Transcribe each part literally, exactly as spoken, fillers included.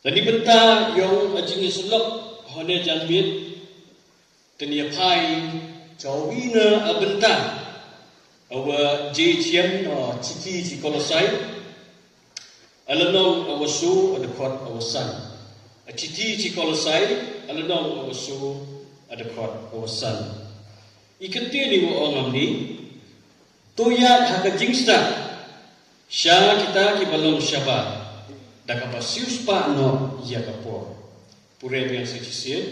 Lane bynta ïong a jingïasyllok hane janmiet, tynrai phai chawi na a bynta a wa jechien o chithi chi Kolosai, a lanong a wasu a dkhot a wasan. A chithi chi Kolosai, a lanong a wasu a dkhot a wasan. I kyntien i wa ong amni, to ïaid ha ka jingstad sha kita ki ba long shabar, da kaba siewspah noh ïa ka por. Pure biang sa shisien,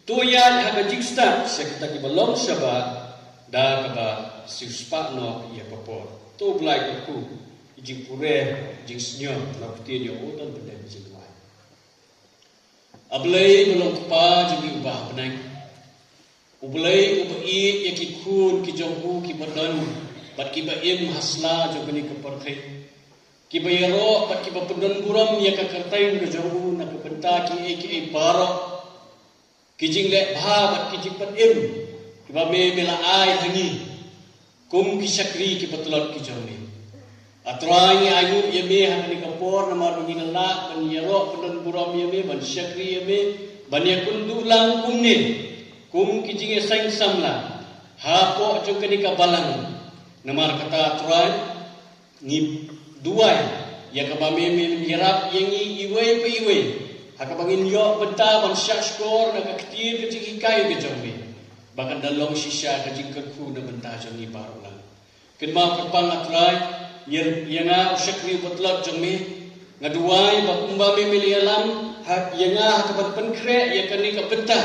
to ïaid ha ka jingstad sha kita ki ba long shabar, da kaba siewspah noh ïa ka por. To Blai kyrkhu i jingpure, jingsngew na u ktien ïa u don bynta jingduwai. A Blei ba long Kpa jong ngi uba ha bneng, U Blei uba ïeit ïa ki khun ki jong u ki ba don bad ki ba im ha sla jong kane ka pyrthei, ki ba ïaroh bad ki ba pyndon burom ïa ka kyrteng ka jong u na ka bynta kiei kiei baroh, ki jingleh bha bad ki jingpynim ki ba me me la ai ha ngi kum ki shakri ki ba tlot ki jong me. A Trai, ngi ainguh ïa me ha kane ka por namar ba ngi la lah ban ïaroh pyndon burom ïa me, ban shakri ïa me, ban ïakynduh lang kumne kum ki jingïaseng samla hapoh jong kane ka balang. Namar kata Trai, ngi duwai ïa kaba me men ïarap ïa ngi iwei pa iwei ha kaba ngin ïoh bynta ban shahshkor na ka ktien ka jinghikai ka jong me, ba kan da long shisha ka jingkyrkhu na bynta jong ngi baroh lang. Kynmaw kyrpang, A Trai, ïa, ïa nga u shakri u ba tlot jong me. Nga duwai ba kumba me me la ïalam ha ïa nga ha kaban pynkhreh ïa kane ka bynta,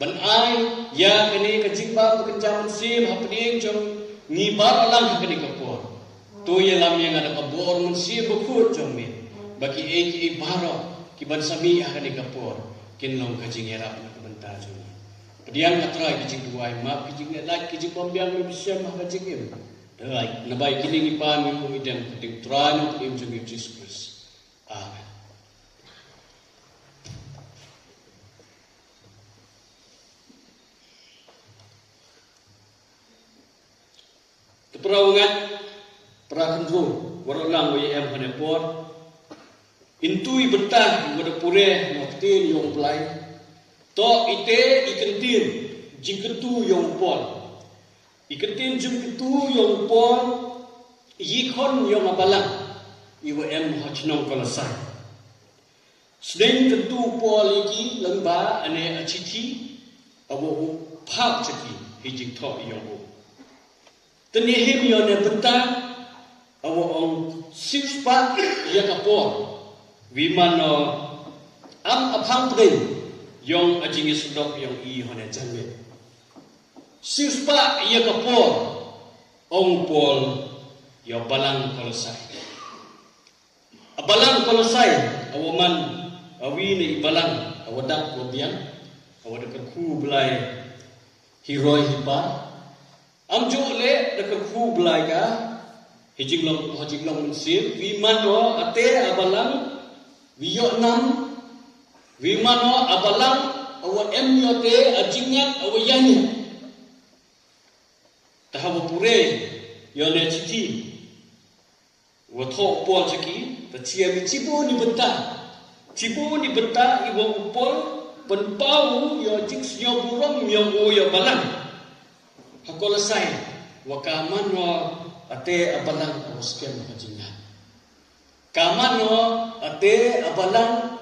ban ai ïa kane ka jingbam ba kynja mynsiem hapdeng jong ngi baroh lang ha kane ka por. To ïalam ïa nga da ka bor mynsiem bakhuid jong me, ba kiei kiei baroh ki ban sa mih ha kane ka por kin long ka jingïarap na ka bynta jong ngi. Pdiang, A Trai, ki jingduwai, map ki jingleh lait, ki jingbymbiang me bsem ha ka jingim. Dei naba ïa kine ngi pan, ngi ong, ngi dem ha ka kyrteng U Trai, ngi ong, ha ka kyrteng jong U Jisu Khrist. Amen. Te para wangait, para khynroo, waroh lang wa ïa em ha kane por. Hynrei bynta wa da pure na ka ktien ïong U Blai, to ite i kyntien jingkyntu ïong u Paul. I kyntien jingkyntu ïong u Paul i khon ïong a balang i wa em ha chnong Kolosai. Sneng kyntu u Paul ïa ki lyngba ane a chithi, a wa u phah cha ki ha i jingthoh ïong u. Te ngi him ïa une bynta, a wa ong siewspah ïa ka por. Wi man o am a phang pdeng ïong a jingïasyllok ïong i hone jangwe. Siewspah ïa ka por, ong u Paul ïa u balang Kolosai. A balang Kolosai, a wa man, a wi na i balang, a wa dap wa biang, a wa da kyrkhu Blai hi roi hi par. Am ju le da kyrkhu Blai ka, hi jinglong, ha jinglong mynsiem, wi man o, a te a balang, wi ïoh nam, wi man o, a balang, a wa em ïoh te, a jingngat, a wa ïa ngi. Te ha wa pure, ïoh ne chithi. Wa thoh u Paul cha ki, te chi ïa mi chibo ni bynta. Chibo ni bynta i wa u Paul, pynpaw u ïa jingsngew burom ïong u ïa balang. Ha Kolosai, wa ka man o a te a balang a wa skhem ha jingngat. Ka man o a te a balang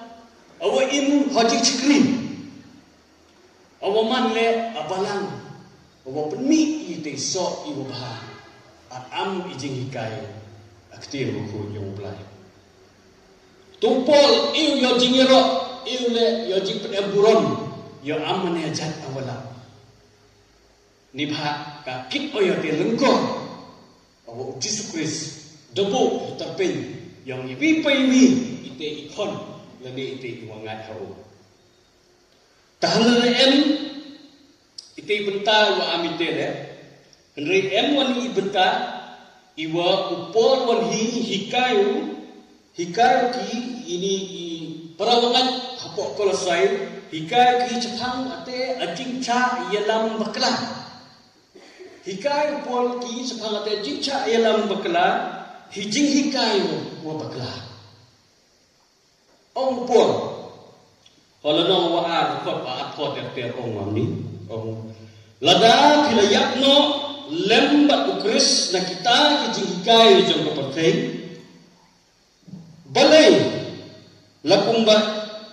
a wa im ha jingshakri. A wa man le a balang, a wa pynmih i te i soh i wa bha, a am i jinghikai, a ktien wa khuid ïong u Blai. Tu Paul, i u ïa jingïaroh, i u le ïa jingpynem burom, ïa am mane a jat a wa lap. Ni bha ka kit o ïa te lyngkor, a wa u Jisu Khrist, da buh, da tyrpeng, ïong i wi pa i wi, i te i khon, lane i te i wa ngait ha u. Te hynrei em, i te i bynta wa am i te le, hynrei em wan i bynta, i wa u Paul wan hi, hikai u, hikai u ki, ini i para wa ngait hapoh Kolosai, hikai u ki chaphang a te a jingchah ïalam bakla. Hikai u Paul ki chaphang a te a jingchah ïalam bakla, hi jinghikai u wa bakla. Ong u Paul, Haba la ong wa ar khot wa ar khot ter ter ong wa ni. Ong. Lada phi la ïap noh lem bad u Khrist na kita ki jinghikai jong ka pyrthei. Balei la kumba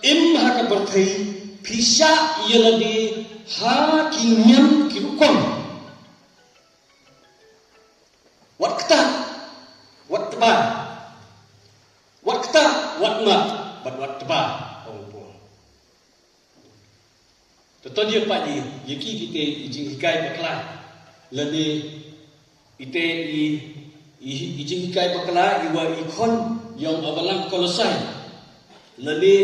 im ha ka pyrthei phi shah ïa lade ha ki niam ki rukom. Wat kata, wat tba. Wat kata, wat ma, bad wat tba. Ong Paul. Te to jia pat ïa ki kite i jinghikai bakla. Lane ite i, i, i jinghikai bakla i wa i khon ïong a balang Kolosai. Lane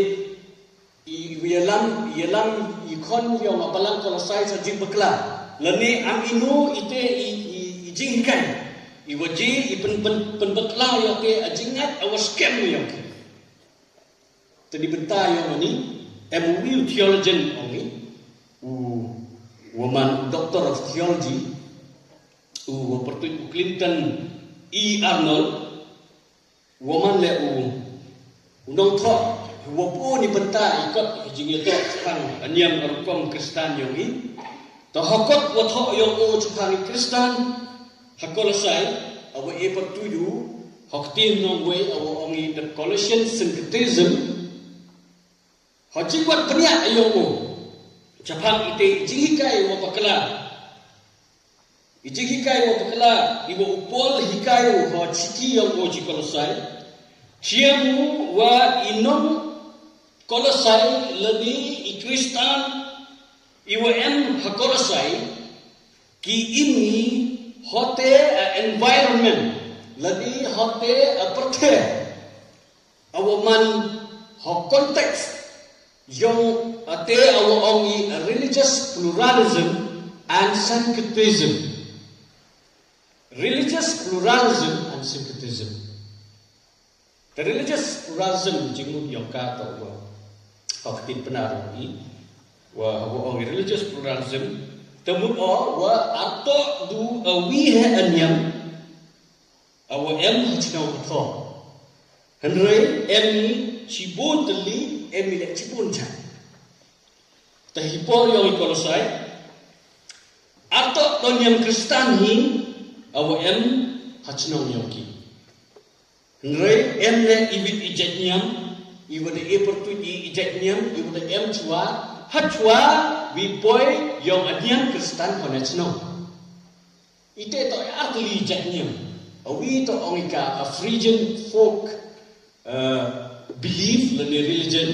i ïalam, ïalam i khon ïong a balang Kolosai sa jingbakla. Lane am ino ite i, i, i jinghikai. I wa ji i pen, pen, pen bakla ïong te a jingngeit a wa skhem ïong ki. Te di bynta ïong ani, em u wi u theologian ong i, u, u wa man Doctor of Theology, u wa pyrtuit u Clinton E. Arnold, u wa man le u, u nongthoh, u wa pu ni bynta i kot i jingïathoh shaphang a niam a rukom Khristan ïong i, Te ha kot wa thoh ïong u shaphang i Khristan ha Kolosai, a wa e pyrtuit u, ha ktien nongwei a wa ong i the Colossian syncretism. Ha jingwad bniah ïong u shaphang ite i jinghikai wa bakla. I jinghikai wa bakla, i wa u Paul hikai u ha chithi ïong u chi Kolosai. Chiam u wa i nong Kolosai lane i Khristan i wa em ha Kolosai, ki im i hote a environment, lane hote a pyrthei, a wa man ha context, ïong ate a wa ong i a religious pluralism and syncretism. Religious pluralism and syncretism. The religious pluralism jingmut ïong ka to wa. Hok tin pynarong i. Wa, wa ong religious pluralism. Te mut o wa ato du a wi he a niam. A wa em ha chnong a tho. Hynrei em i chibun tylli, em i le chibun chan. Te hi por ïong i Kolosai. Ato to niam Khristan hi, a wa em ha chnong ïong ki. Hynrei em le i wit i jait niam, i wa da e pyrtuit i i jait niam, i wa da em chwa, ha chwa, wi poi ïong a niam Khristan ha na chnong. Ite to i artylli i jait niam. A wi to ong i ka a Phrygian folk, uh, belief lane religion.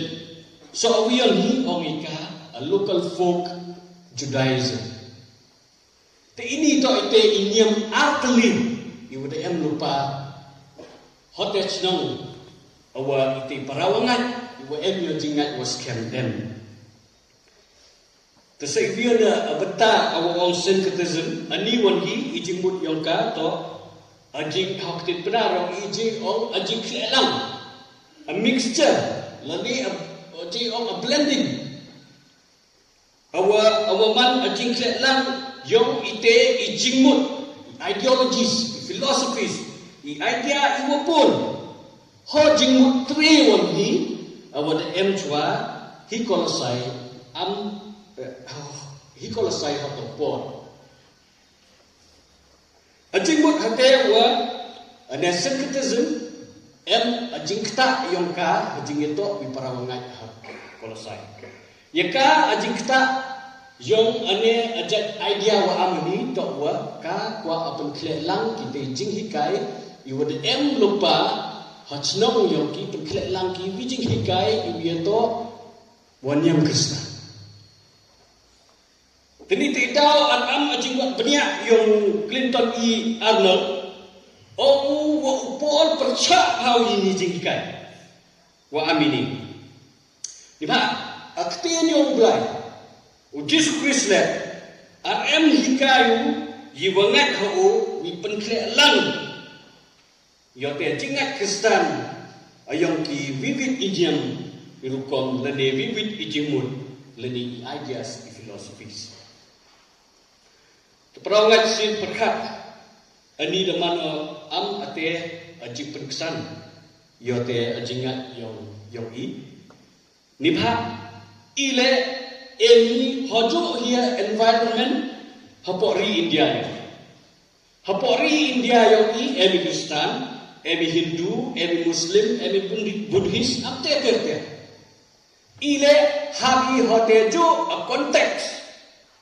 So a wi ong hi ong i ka a local folk Judaism. Te ini to ite i niam artylli i wa da em lupa. Hote chnong a wa ite para wa ngat i wa em ïa jingngeit wa skhem em. Te sa i wi na a bynta a wa ong syncretism, ani wan hi i jingmut ïong ka to, a jing hok tin pynarong i jing ong a jingkhleh lang. A mixture, lane a, a jing ong a blending. A wa, a wa man a jingkhleh lang, ïong ite i jingmut, i ideologies, i philosophies, i idea i wa pun. Ho jingmut tre wan hi, a wa da em chwa, hi Kolosai, am, eh, hi Kolosai ha to por. A jingmut hate wa, a ne syncretism, em a jingkta ïong ka, a jingïatoh wi para wa ngait ha Kolosai. Ïa ka a jingkta ïong a ne a jait idea wa am ni to wa ka kwa a pynkhleh lang kite jinghikai, i wa da em lupa, ha chnong ïong ki pynkhleh lang ki wi jinghikai, i wi ïatoh, wa niam Khristan. Te ni te daw an am a jingwad bniah ïong Clinton E. Arnold. O u wa u Paul pyrchah ha u ini jinghikai. Wa am ini. Ni ba, a ktien ïong u Blai. U Jisu Khrist le. Ar em hikai u, i wa ngat ha u, wi pynkhleh lang. Ïoh te jingngeit Khristan, a ïong ki vivid i jingmut, i rukom lane vivid i jingmut, lane i ideas i philosophies. Te para ngait sien pyrkhat, ani da man o am ate a jingpynksan, ïoh te a jingngeit ïong, ïong i. Ni ba, I leh em i hajuh hi environment hapoh ri India ïa. Hapoh ri India ïa i em i Kristan, em i Hindu, em i Muslim, em i Buddhi- Buddhist, am te te te. I leh ha i hote juh a context.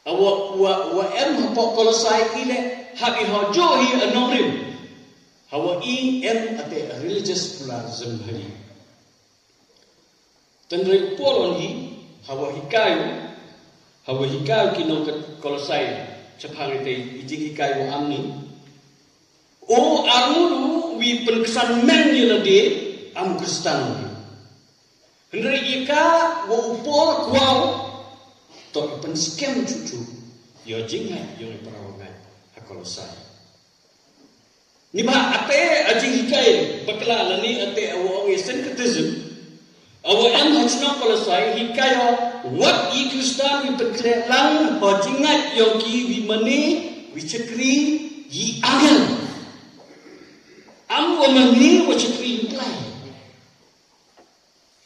A wa wa wa em hapoh Kolosai i leh ha i hajuh hi a nongrim. Hawa i em ate a religious pluralism ha i. Tynrai u Paul on hi, hawa hikai u, hawa hikai u ki nong Kolosai, chaphang ite i jinghikai u am ni. O arngut u wi pynksan men ïa lade am Kristan u. Hynrei ïa ka wa u Paul kwah u, to i pynskhem chuchu, ïa jingngeit ïa i para wa ngeit ha Kolosai. Ni ba ate a jinghikai bakla lane ate a wa ong i syncretism. A wa em ha chnong Kolosai hikai o wat i Kristan wi pynkhleh lang ho jingngeit yong ki wi mane wi chakri i angel. Am wa mane wa chakri i Blai.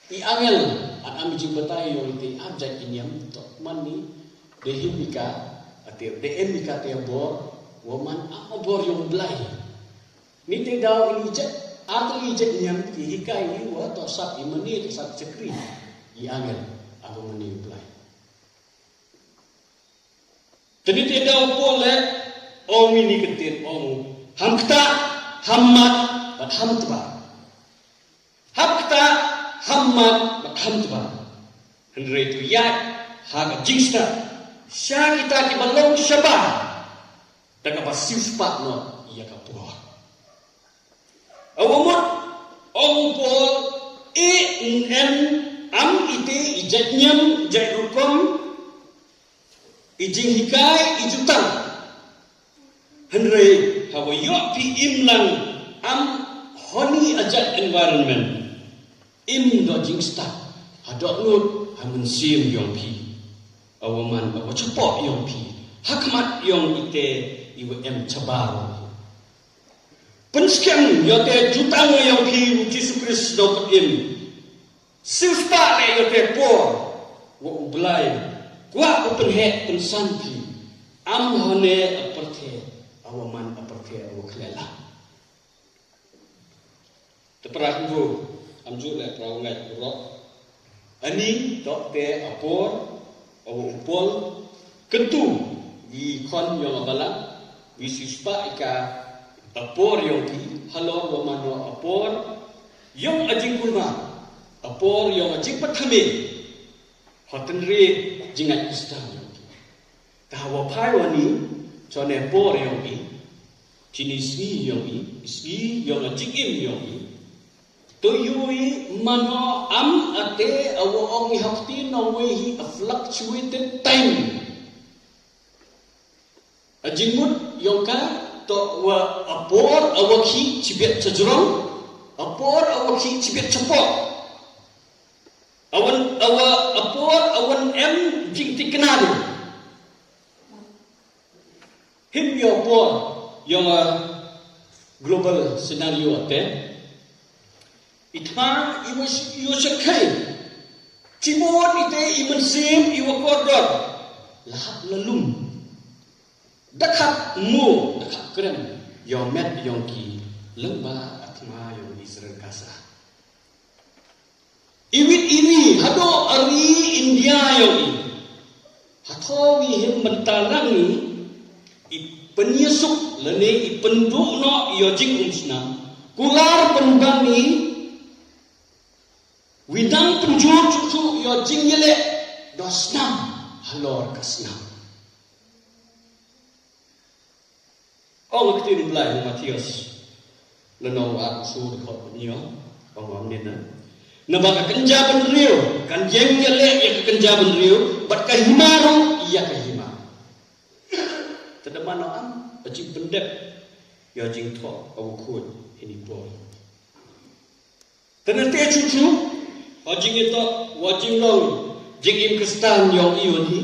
I angel, an am i jingbatai ïa ite i ap jait i niam to man ni, de him ika, ate de em ika te bor, wa man am bor ïong Blai. Ni te daw ini jait, ate i jait niam ki hikai i wa to sap i mane to sap chakri i angel, aba mane i Blai. Tynrai te daw Paul le ong ini kyntin ong ham kta, ham mat, bad ham tba. Ham kta, ham mat, bad ham tba. Hynrei to ïaid ha ka jingstad sha kita kiba long shabar. Da kaba siewspah noh ïa ka por. Awamut ong u Paul, e, em am ite i jait niam, jait rukom, i jinghikai, i jutang. Hynrei hawa ïoh phi im lang am honi a jait environment. Im doh jingstad ha dohnud ha mynsiem yong phi. Awa man awa chapoh yong phi ha khmat yong ite iwa em chabar. Pynskhem ïa te jutang yong phi u Jisu Khrist doh im. Siewspah leh ïa te por wa u Blai kwah u pynheh pynsan phi. Am hone a pyrthei awa man a pyrthei awa khleh lang. Te para hynriew, am ju leh para u ngait u rok. Ani toh te a por awa u Paul kyntu wi khon yong a balang wi siewspah ika a por yong ki halor wa mano a por yong a jingkulmar a por yong a jingpathamin. Hot tynrai jingngait Khristan yong ki. Te hawa phai wani chone por yong i, chini sngi yong i, sngi yong a jingim yong i. To yui mano am ate awa ong i hapti nong wei hi a fluctuated time. A jingmut yong ka to wa a por awa khih chibet chajrong, a por awa khih chibet chapoh. Awan awa a por awan em jingtikna ni. Him ïa por yong a global scenario ate. Itma iwa sh- iwa shakhai. Chimon ite i mynsiem iwa kordor. Lahap lalum. Dakhat mu dakhat krem. Ïa met yong ki lengba atma yong Israel kasa. Iwit ini hado ari India yong i. Hatho wi him bentalang i. I penyesuk lane i penduh no ïa jing umsnam. Kular penbang i. Wi nang penjur chuchu ïa jing yele. Do snam halor ka snam. Ong ka ktien Blai ha Mathaios. Lynnong ar phew saw dkhot phew hynñiew. Ong ong nina. Naba ka kynja bynriew kan ïeng ïaleh ïa ka kynja bynriew bad ka hima ruh ïa ka hima. Te da mano am ka jingpyndep ïa jingthoh ka u khuid hini por. Te nangta chuchu, ha jingïatoh, ha jinglong jingim Khristan yong i wan hi.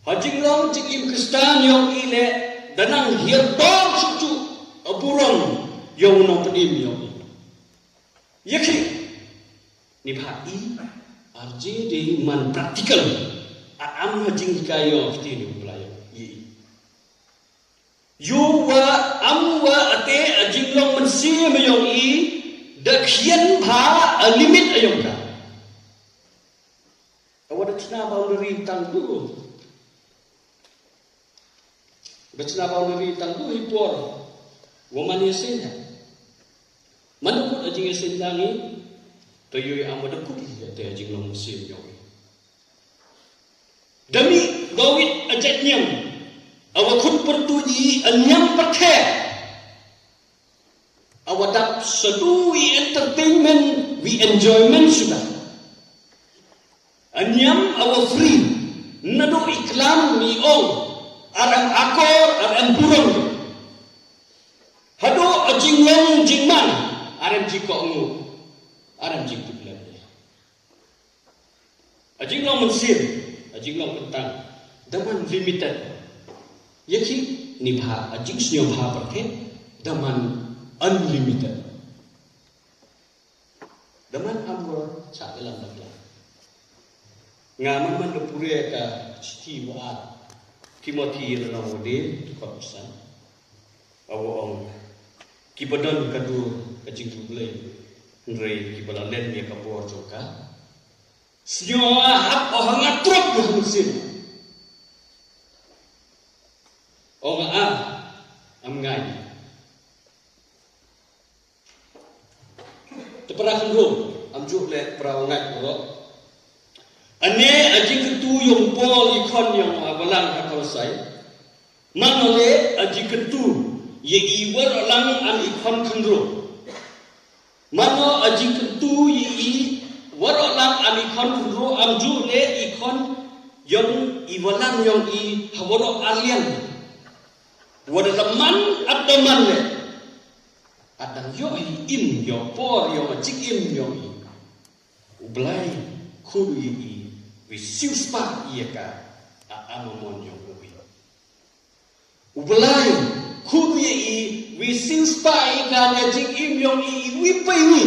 Ha jinglong jingim Khristan yong i le, da nang hiar dor chuchu, a burom yong u nongpynim yong i. Ïa ki, ni pha i, Arji dei man practical. A am ha jinghikai ïong kti ni u Blai ïong i. Ïoh wa am wa ate a jinglong mynsiem ïong i da khian bha a limit ïong ka. Awa da chna boundary tang du. Da chna boundary tang du hi por. Wa man ïa senya. Man da kut a jingïaseng lang i, to ïoh i am wa da kut i ate a jinglong mynsiem ïong i. Da mih da wit a jait niam, awa khut pyrtuid i a niam pyrthei. Awa dap sa du i entertainment, wi enjoyment suda. A niam awa free, naduh i klam i ong, ar em akor, ar em burom. Haduh a jinglong jingman, ar em jingkohnguh, ar em jingkut lem. A jinglong mynsiem, a jinglong kyntang, da man limited. Ïa ki ni bha, a jingsngew bha pyrthei, da man unlimited. Da man am wa cha ïalam bakla. Nga man man da pure ka chithi wa ar Timothy ïa na wa de, tu ka usan. Awa ong. Ki ba don ka dur ka jingdublei. Hynrei ki ba la len ïa ka bor jong ka. Sngew hap o ha nga trup ïa mynsiem. O nga a, am ngai. Te para khynroo, am ju leh para u ngai u rok. Ane a jingkyntu ïong Paul i khon ïong a balang ha Kolosai. Mano le a jingkyntu ïa i waroh lang am i khon khynroo. Mano a jingkyntu ïa i waroh lang am i khon khynroo am ju le i khon ïong i walang ïong i ha waroh arlian. Wa da man at da man le. At dang ïoh i im ïoh por ïoh jingim ïong i. U Blai khun ïa i wi siu spa ïa ka a amamon ïong u. U Blai khun ïa i wi siu spa ïa ka na jingim ïong i wi pa i wi.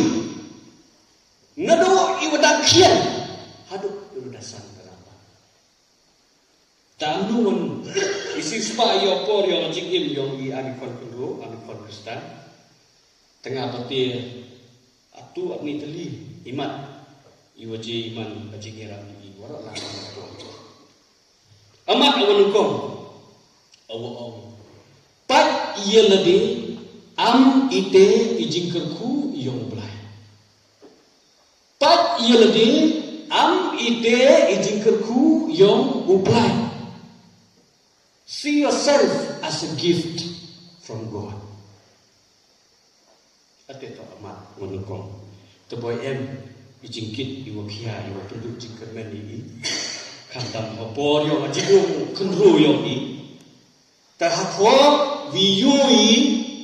Naduh i wa da khian haduh i wa da san ka rama. Tam nu wan i siu spa ïa por ïa jingim ïong i ami khon khynroo, ami khon Khristan. Tengah pati atu apni teli imat i waje iman a jingïarap i waroh lang. Amat awan kong awa ong. Pat ïa lade am ite i jingkyrkhu ïong Blai. Pat ïa lade am ite i jingkyrkhu ïong u Blai. See yourself as a gift from God. Ate to amat ngon kong. Te boi em i jingkit i wa khia i wa pynduh jingkyrmen i. Khamtam ha por ïong a jingum khynroo ïong i. Te ha por wi ïoh i,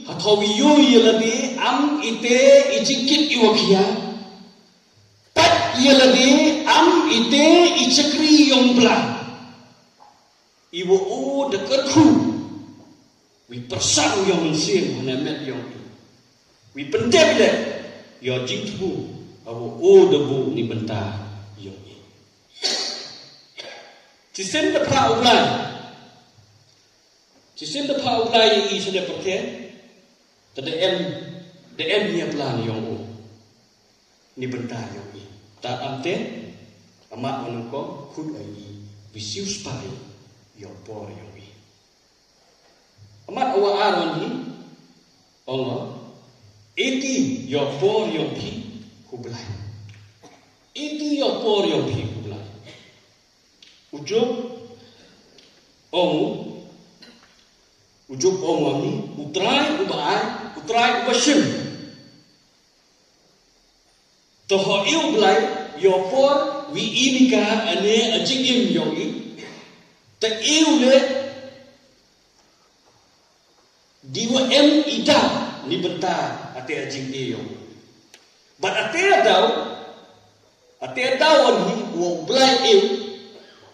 ha por wi ïoh i ïa lade am ite i jingkit i wa khia. Pat ïa lade am ite i chakri ïong Blai. I wa u da kyrkhu. Wi pyrshang ïong mynsiem hana met ïong i. Wi pyndep le ïa jingthmu ha wa u da bu ni bynta ïong i. Chisien da phah u Blai. Chisien da phah u Blai i sha da pyrkhat. Te da em, da em ïa plan ïong u. Ni bynta ïong i. Ta am te, amat wa nang kong, khut ai i, wi siu spa ïong por ïong i. Amat awa ar wan hi, ong o, iti ïong por ïong phi, hu Blai. Iti ïong por ïong phi, hu Blai. U Job, ong u, u Job ong u ni, u Trai, u ba ai, u Trai, u ba shim. To ho iu Blai, ïa por, wi ini ka, ane, a jingim ïong i. Te iu le, di wa em i da, ni bynta, ate a jingim ïong. Bad ate a daw, ate a daw an hi, wa Blai iu,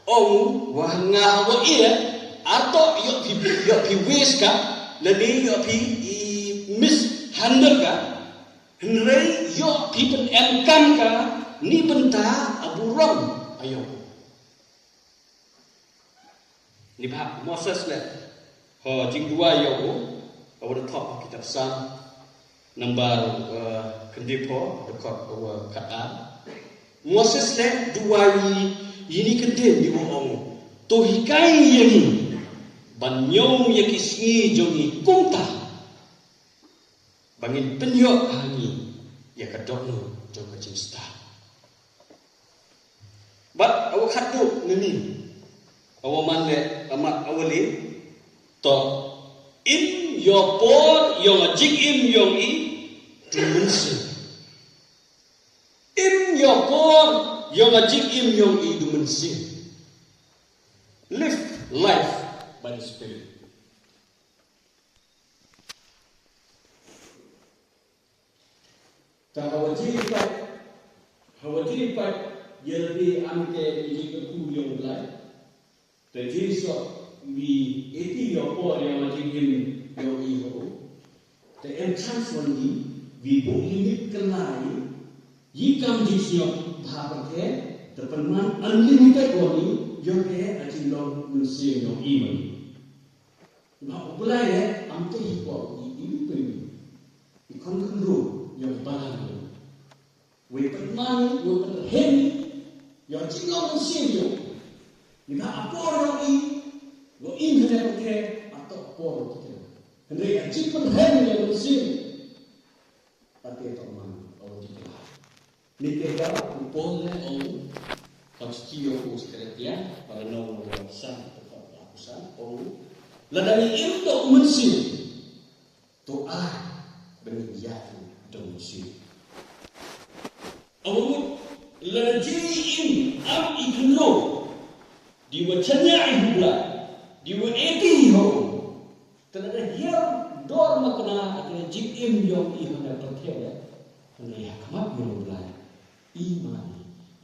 ong u, wa nga wa ia, ato ïoh phi, ïoh phi wis ka, lane ïoh phi i mishandle ka, Hynrei ïoh phi pynemkam ka, Ni bynta abu rong ayong. Ni bha Moses le. Ho jingduwai yong u. Awa da thok ha kitab Sam. Nambar, eh, kyndit pho, dkhot, eh, khat ar. Moses le duwai ïa ini kyndit, di wa ong. To hikai ïa ngi ban ñiong ïa ki sngi jong ngi kumta, ba ngin pynïoh ha ngi ïa ka dohnud jong ka jingstad. Bad awa khatduh ngi, awa man le, amat awa le, to im ïoh por ïong a jingim yong i du mynsiem. Im ïoh por ïong a jingim yong i du mynsiem. Live life by the Spirit. Ta hawa jingpait, hawa jingpait, ïa lade am te i jingkyrkhu ïong Blai. Te jingsoh wi eti ïa por ïa ma jingim ïong i ho. Te em chance wan i, wi buh limit kylla i, i kam jingsngew bha pyrthei, te pynman unlimited wan i, ïong te a jinglong mynsiem ïong i wan i. Ba u Blai eh, am te hi kwah u i, i wi pyn i. I khon khynroo, ïa u balang ïa u. Wei pynman i, wei pynrhem i, ïa u jinglong mynsiem ïa u. Ni ka apor ïa u i, ïa u i hynrei u ke, ato apor ïa u ke. Hynrei ïa u jingpynrhem ïa u mynsiem. Ate to man, ong u Blai. Ni te ka u Paul ne ong, ka chithi ïa u Galatia, para nong u san, u san, ong. Lada ngi im da u mynsiem, to ai ban ïa u da u mynsiem. Ong mut, lada jingim am i khynroo, di wa chania i hubla, di wa eti ho. Te lada hiar dor makna ate jingim ïong i ha kane pyrthei, hynrei ha khmat ïong u Blai i man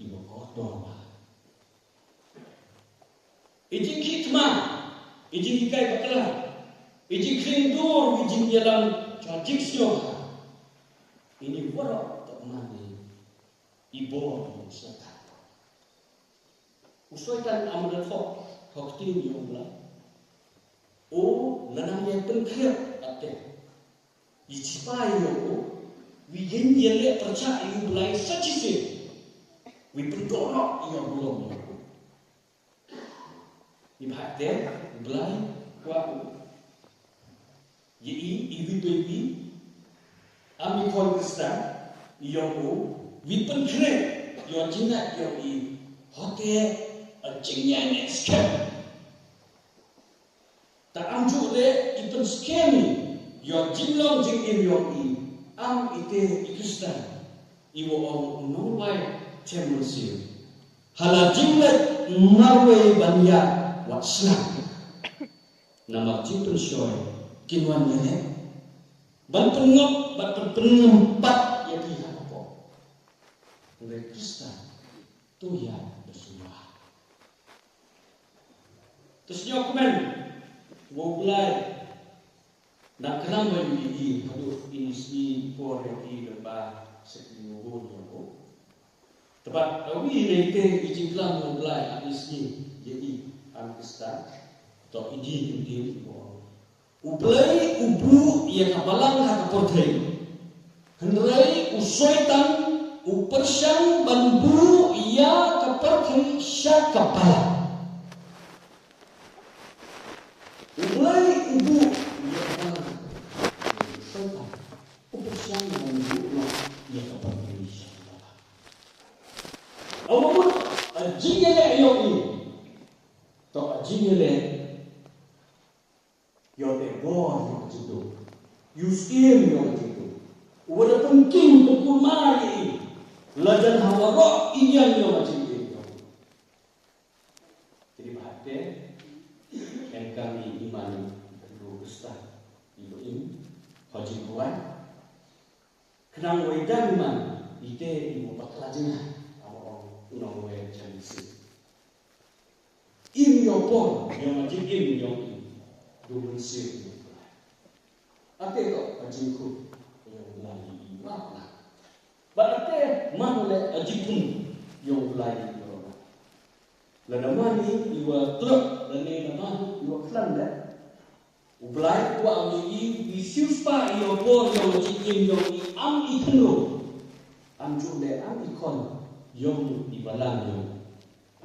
i wa kordor ma. I jingkhih thma, i jinghikai bakla, i jingkhring dur, i jingïalam, cha jingsngew ha. Ini waroh to man i bor u Soitan. U Soitan am da thoh ha ka ktien ïong u Blai. O, lada ngi pynkhreh ate. I chipai ïong u, wi ïeng ïaleh pyrshah ïa u Blai sa shisien. Wi pyndonkam ïa u burom ïong u. I bha te, u Blai, kwah u. Ïa i, i wi pa i wi, am i khon Khristan, ïong u, wi pynkhreh, ïa u jingngat ïong i, hote, a jingïaineh skhem. Ta am ju le i pynskhem ïa u jinglong jingim ïong i, am ite i Khristan, i wa ong u nongwai chem mynsiem. Hala jingleh marwei ban ïa wat snam. Namar jingpynshoi kin wan ïaleh ban pyngop, ban pynngem pat ïa ki ha ka pop. Hynrei Khristan to ïa da sngewbha. Te sngewkmen, wa u Blai, na khnang ba ïohi i, haduh ini sngi por ïohi da ba seki ngu bun ïohi. Te bad, awi nei te i jingklam wa u Blai, a ini sngi, ïa i, am Khristan, to i di kin di, wa u Blai u buh ïa ka balang ha ka pyrthei. Hynrei u Soitan u pyrshang ban buh ïa ka pyrthei sha ka balang. U Blai u buh ïa ka balang. U Soitan u pyrshang ban buh ïa ka pyrthei sha ka balang. Aw mut a jingïaleh ïong i. To a jingïaleh ïa u te bor ïa u jingdum. Ïa u syiem ïa u jingdum. U wa da pynking pynkulmar ïa i. Lada ha waroh i ïa u jingdum. Te dei bha te, em kam i iman i Khristan. I ba im ha jingduwai. Khnang wei dang man, ite i wa bakla jingah, aba ong u nongwei chem mynsiem. Im ïa u por, ïa ma jingim ïa u, du mynsiem ïa u Blai. Ate to, ka jingkhup, ïa u Blai i map na. Bad ate, man leh a jingim ïa U Blai ïa u. Lada mane i wa tlot lane lada mane i wa khlaiñ leh, U Blai u kwah ïa i, i siewspah ïa u por ïa u jingim ïa i, am i khynroo, am ju leh am i khon ïa i balang ïa i.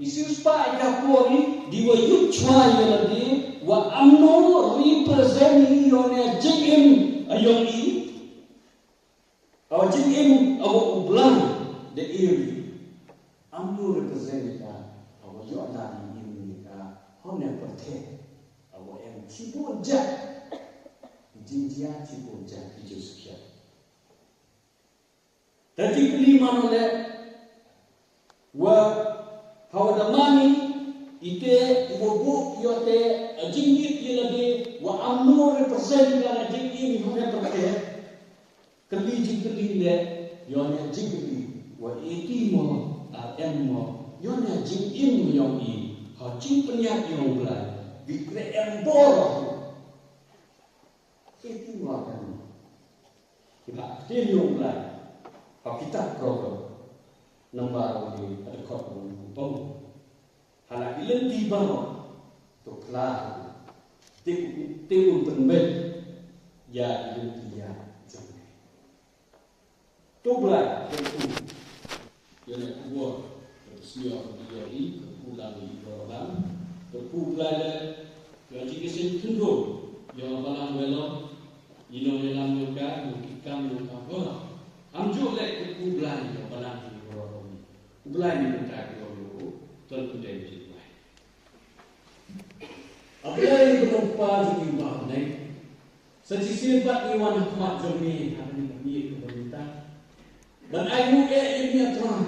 I siewspah ïa ka por i, di wa ïuh chwa ïa lade, wa am no represent ïa u ne jingim ïa i. Awa jingim awa U Blai da ïa i. Am no represent ïa ka, awa ïoh da ïa i ne ka, hon ne pyrthei. Awa em chibun ja. Jingjia chibun ja ki Joseph. Te jingkylli mano leh, wa hawa da mane ite, i wa buh ïa te, a jingïit ïa lade, wa am no represent ïa ka jingim ïa ne pyrthei. Kylli jingkylli leh, ïa ne jingkylli, wa iti mo, a em mo, ïa ne jingim ïa i, ha jingpynïaid ïa U Blai, bi kre em bor. Iti mo em. Kiba ktien ïa U Blai. Ha kitab Proverb. Nambar u di ha dkhot u pong. Hala ki lynti baroh. To phla. Te u, te u pynbeit. Ïa ki lynti ïa jong. To Blai, to u. Ïa ne khubor, ka sñiaw ka ïa i, ka pu lang i baroh lang. Ka pu Blai leh, ïa jingïaseng khynroo, ïa balang welo, i nongïalam ïa ka, ïa ki kam ïa ka baroh. Am ju leh ka pu Blai ïa balang ïa baroh. U Blai ni ka ka ïa u, ton kyndiat ïa u Blai. A Blai ka nongpa jong ngi ba ha bneng. Sa shisien pat ngi wan ha khmat jong me ha kane ka miet kaba mynta. Ban ai nguh ïa me, A Trai.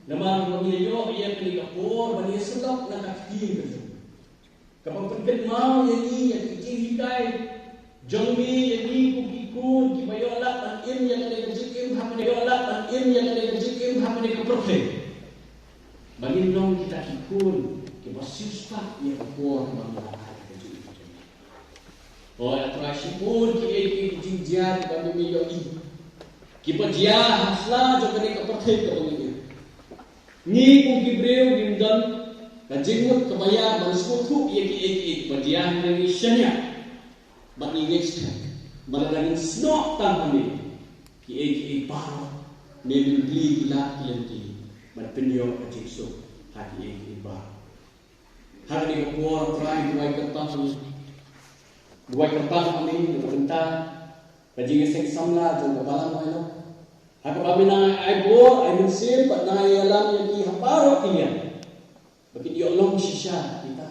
Namar ba ngi ïoh ïa kane ka por ban ïasyllok na ka ktien ka jong me. Kaba pynkynmaw ïa ngi ïa ki jinghikai jong me ïa ngi kum ki khun kiba ïoh lad ban im ïa kane ka jingim ha kane, ïoh lad ban im ïa kane ka jingim ha kane ka pyrthei. Ba ngin long kita ki khun kiba siewspah ïa ka por ba ngi la ai ka jingim. O A Trai, shibun kiei kiei ki jingjia kiba me me ïohi, kiba jia ha sla jong kane ka pyrthei kaba ngi im. Ngi kum ki briew ngim don ka jingmut kaba ïar ban sngewthuh ïa kiei kiei kiba jia, hynrei ngi shaniah bad ngi ngeit skhem ba lada ngin snoh tang ha me, kiei kiei baroh me men plie ki lad ki lynti ban pynïoh ka jingsuk ha kiei kiei baroh. Ha kane ka por, Trai, duwai kyrpang ha me, duwai kyrpang ha me na ka bynta ka jingïaseng samla jong ka balang Wailok. Ha kaba me nang ai bor, ai mynsiem bad nang ai ïalam ïa ki ha baroh ki liang. Ba kin ïoh long shisha kita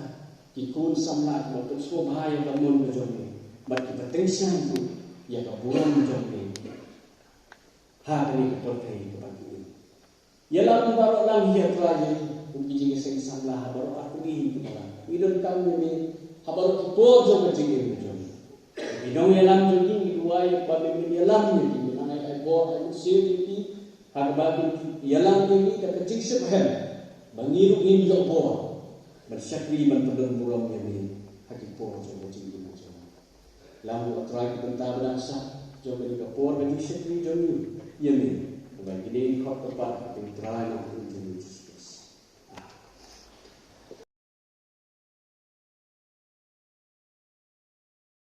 ki khun samla kiba pynsngewbha ïa ka mon ka jong me, bad kiba tyngshaiñ ruh ïa ka burom jong me ha kane ka pyrthei kaba ngi im. Ïalam baroh lang, ïa Trai, ïa kum ki jingïaseng samla ha baroh artylli ki balang. Ngi donkam ïa me ha baroh ki por jong ka jingim ka jong ngi. Ngi nongïalam jong ngi, ngi duwai ba me men ïalam ïa ki, men ai, ai bor, ai mynsiem ïa ki, ha kaba kin ïalam ïa ngi da ka jingshemphang, ba ngi ruh ngin ïoh bor ban shakri ban pyndon burom ïa me ha ki por jong ka jingim ka jong ngi. Lam ruh, A Trai, ki bynta ba dang sah jong kane ka por ka jingshakri jong ngi ïa me. Ba kine ki khot kyrpad ha ka kyrteng U Trai Nongpynim jong ngi, U Jisu.